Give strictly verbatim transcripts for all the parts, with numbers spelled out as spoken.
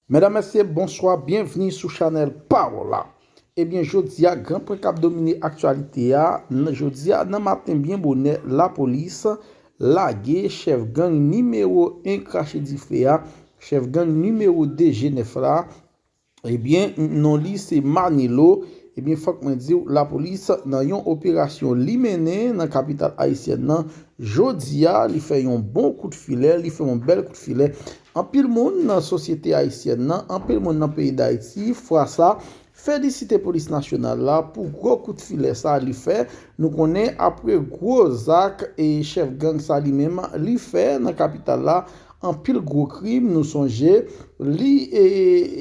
Medam, mesye, bonswa, byenvni sou chanèl Pawòl la. Ebyen, jodi a, gran pwen k ap domine aktyalite a, n- jodi a, nan maten byen bonè, lapolis lage chèf gang nimewo en krache dife a, chèf gang nimewo de G nèf la, ebyen, non li se Manilo. Ebyen, fòk mwen di w, lapolis nan yon operasyon li mennen nan kapital ayisyèn nan, jodi a, li fè yon bon kout filè, li fè yon bèl kout filè. Anpil moun nan sosyete ayisyèn nan, anpil moun nan peyi Dayiti, fwa sa, felisite polis nasyonal la pou gwo kout filè sa li fè. Nou konnen apre gwo zak e chèf gang sa li menm li fè nan kapital la, anpil gwo krim, nou sonje, li e,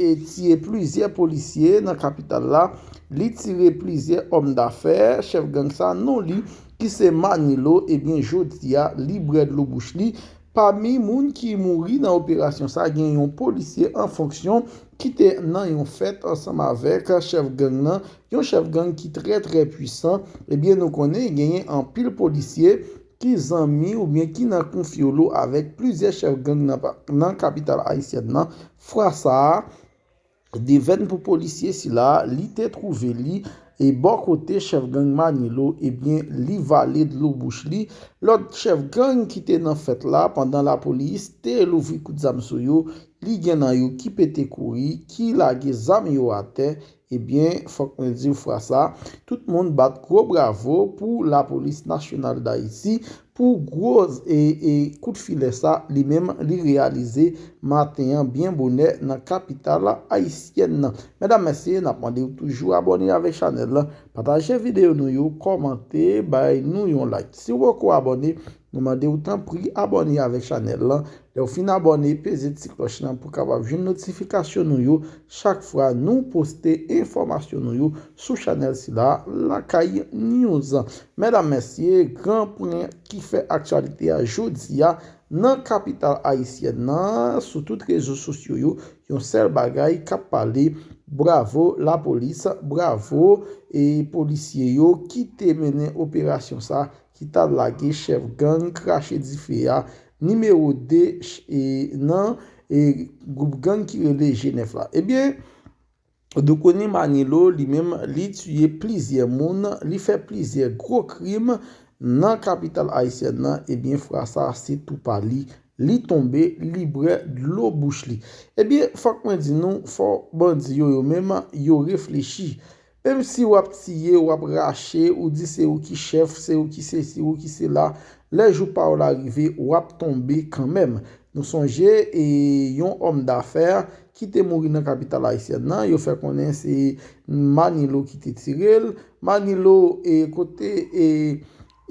e tiye plizyè polisye nan kapital la, li tire plizyè òm dafè, chèf gang sa, non li, ki se Manilo, ebyen, jodi a, li bwè dlo bouch li. Pami moun ki mouri nan operasyon sa, gen yon polisye an fonksyon ki te nan yon fèt ansanm avèk chèf gang nan, yon chèf gang ki trè, trè pwisan. Ebyen, nou konnen genyen anpil polisye ki zanmi oubyen ki nan konfyolo avèk plizyè chèf gang nan, pa- nan kapital ayisyèn nan. Fwa sa a, devèn pou polisye sila, li te twouve li e bò kote chèf gang Manilo, ebyen, li vale dlo bouch li. Lòt chèf gang ki te nan fèt la, pandan lapolis te louvri kout zam sou yo, li gen nan yo ki pete kouri, ki lage zam yo atè. Ebyen, fòk mwen di w fwa sa, tout moun bat gwo bravo pou lapolis nasyonal Dayiti, pou gwo e, e kout filè sa, li menm, li reyalize maten an byen bonè nan kapital ayisyèn nan. Medam, mesye, n ap mande w toujou abòne avèk chanèl la, pataje videyo nou yo, kòmante, bay nou yon like. Si w poko abòne, nou mande w tanpri abòne avèk chanèl la. Lè w fin abòne, peze ti klòch lan pou w kapab jwenn notifikasyon nou yo chak fwa nou poste enfòmasyon nou yo sou chanèl sila, Lakay News. Medam, mesye, gran pwen ki fè aktyalite a jodi a nan kapital ayisyèn nan, sou tout rezo sosyo yo, yon sèl bagay k ap pale, bravo lapolis, bravo e polisye yo ki te mennen operasyon sa, ki t al lage chèf gang krache dife a, nimewo de ch- e nan e gwoup gang ki rele G nèf la. Ebyen, nou konnen Manilo, li menm, li tiye plizyè moun, li fè plizyè gwo krim nan kapital ayisyèn nan. Ebyen, fwa sa, se tou pa li. Li tonbe, li bwè dlo bouch li. Ebyen, fòk mwen di nou, fò bandi yo, yo menm, yo reflechi. Menm si w ap tiye, w ap rache, ou di se ou ki chèf, se ou ki sesi, ou ki sela, lè jou pa w la rive, w ap tonbe kanmenm. Nou sonje, e, yon òm dafè ki te mouri nan kapital ayisyèn nan, yo fè konnen se Manilo ki te tire l. Manilo, e, kote, e,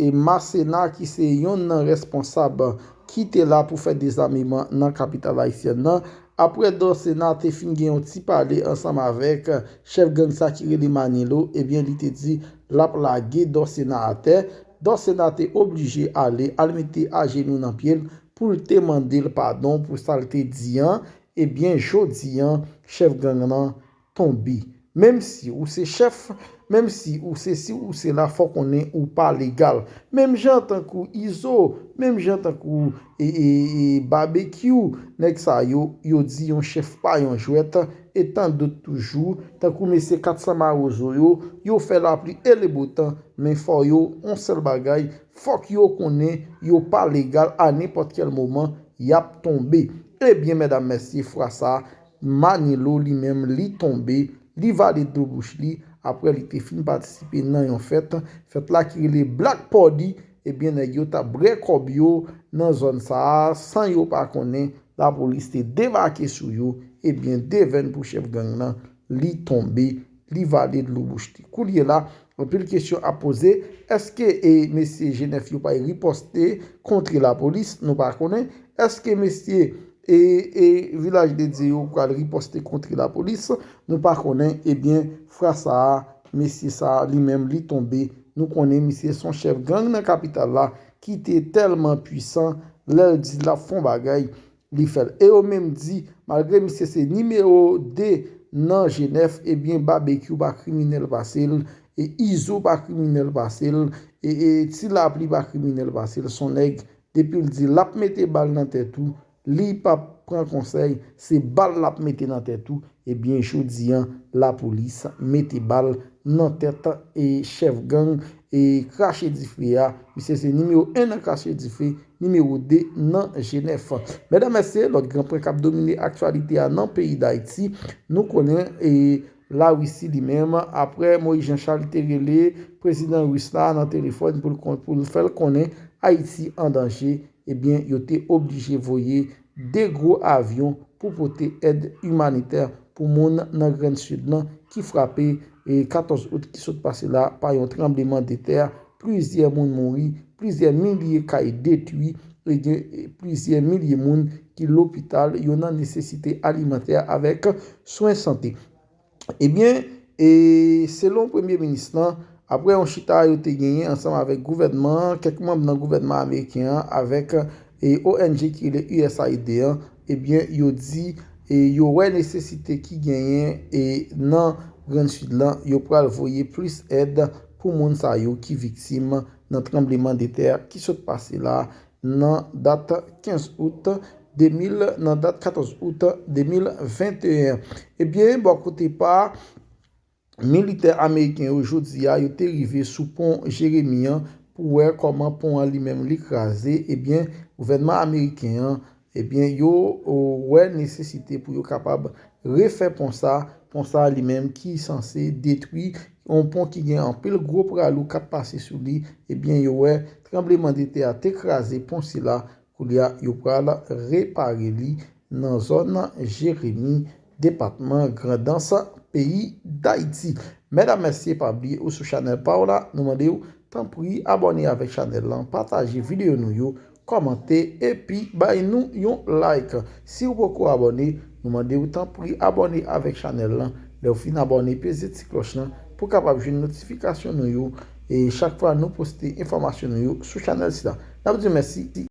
e Masena ki se yonn nan responsab ki te la pou fè dezameman nan kapital ayisyèn nan, apre Dòsena te fin gen yon ti pale ansanm avèk chèf gang sa ki rele Manilo, ebyen, li te di l ap lage Dòsena atè. Dòsena te oblije ale, al mete ajenou nan pye l pou l te mande l padon pou sa l te di an. Ebyen, jodi an, chèf gang nan tonbe. Menm si ou se chèf, menm si ou se si ou se la, fò konnen ou pa legal. Menm jan tankou Izo, menm jan tankou e, e, e Babekyou, nèg sa yo, yo di yon chèf pa yon jwèt, e tandòt toujou, tankou mesye Kat san Mawozo yo, yo fè lapli e lebotan, men fò yo, yon sèl bagay, fòk yo konnen yo pa legal, a nenpòt kèl moman, y ap tonbe. Ebyen, medam, mesye, fwa sa, Manilo li menm, li tonbe, li vale dlo bouch li, apre li te fin patisipe nan yon fèt, fèt la ki rele Black Party, ebyen, nèg yo t ap bwè kòb yo nan zòn sa a, san yo pa konnen, lapolis te debake sou yo, ebyen, devèn pou chèf gang nan, li tonbe, li vale dlo bouch li. Koulye la, anpil kesyon ap poze, èske e mesye G nèf yo pral riposte kontre lapolis? Nou pa konnen. Èske mesye e, e Vilaj de Dye yo pral riposte kontre lapolis? Nou pa konnen. Ebyen, fwa sa a, mesye sa a, li menm, li tonbe. Nou konnen misye se yon chèf gang nan kapital la ki te tèlman pwisan, lè l di l ap fè yon bagay, li fè l. E yo menm di, malgre misye se nimewo de nan G nèf, ebyen, Babekyou pa kriminèl pase l, e Izo pa kriminèl pase l, e, e Ti Lapli pa kriminèl pase l. Se yon nèg, depi l di l ap mete bal nan tèt ou, li p ap pran konsèy, se bal l ap mete nan tèt ou. Ebyen, jodi a, lapolis mete bal nan tèt e chèf gang e krache dife a. Misye se nimewo en nan krache dife, nimewo de nan G nèf. Medam, mesye, lòt gran pwen k ap domine aktyalite a nan peyi Dayiti, nou konnen e Larisi li menm, apre Moïse Jean Charles te rele prezidan ris la nan telefòn pou l kon- pou l fè l konnen Ayiti an danje, ebyen, yo te oblije voye de gwo avyon pou pote èd imanitè pou moun nan Grann Sid lan ki frape e katòz out ki sot pase la pa yon tranbleman de tè. Plizyè moun mouri, plizyè milye kay detwi, e gen plizyè milye moun ki lopital, yo nan nesesite alimantè avèk swen sante. Ebyen, e selon premye minis lan, apre yon chita yo te genyen ansanm avèk gouvènman an, kèk manm nan gouvènman ameriken an, avèk e O N G ki rele U S A I D an, ebyen, yo di e yo wè nesesite ki genyen e nan Grann Sid lan, yo pral voye plis èd pou moun sa yo ki viktim nan tranbleman de tè ki sot pase la nan dat kenz out de mil, nan dat katòz out de mil venteyen. Ebyen, bò kote pa militè ameriken yo, jodi a, yo te rive sou pon Jeremi an pou wè kòman pon an li menm li kraze. Ebyen, gouvènman ameriken an, ebyen, yo o, wè nesesite pou yo kapab refè pon sa, pon sa li menm ki sanse detwi, yon pon ki gen anpil gwo pralou k ap pase sou li, ebyen, yo wè tranbleman de tè a te kraze pon sila, koulye a, yo pral repare li nan zòn Jeremi, depatman Grandans, peyi Dayiti. Medam, mesye, pa bliye ou sou chanèl pa w la, nou mande w, tanpri, abòne avèk chanèl lan, pataje videyo nou yo, kòmante, epi bay nou yon like. Si w poko abòne, nou mande w, tanpri, abòne avèk chanèl lan. Lè w fin abòne, peze ti klòch lan pou w kapab jwenn notifikasyon nou yo. E chak fwa nou poste enfòmasyon nou yo sou chanèl sila. N ap di w mèsi.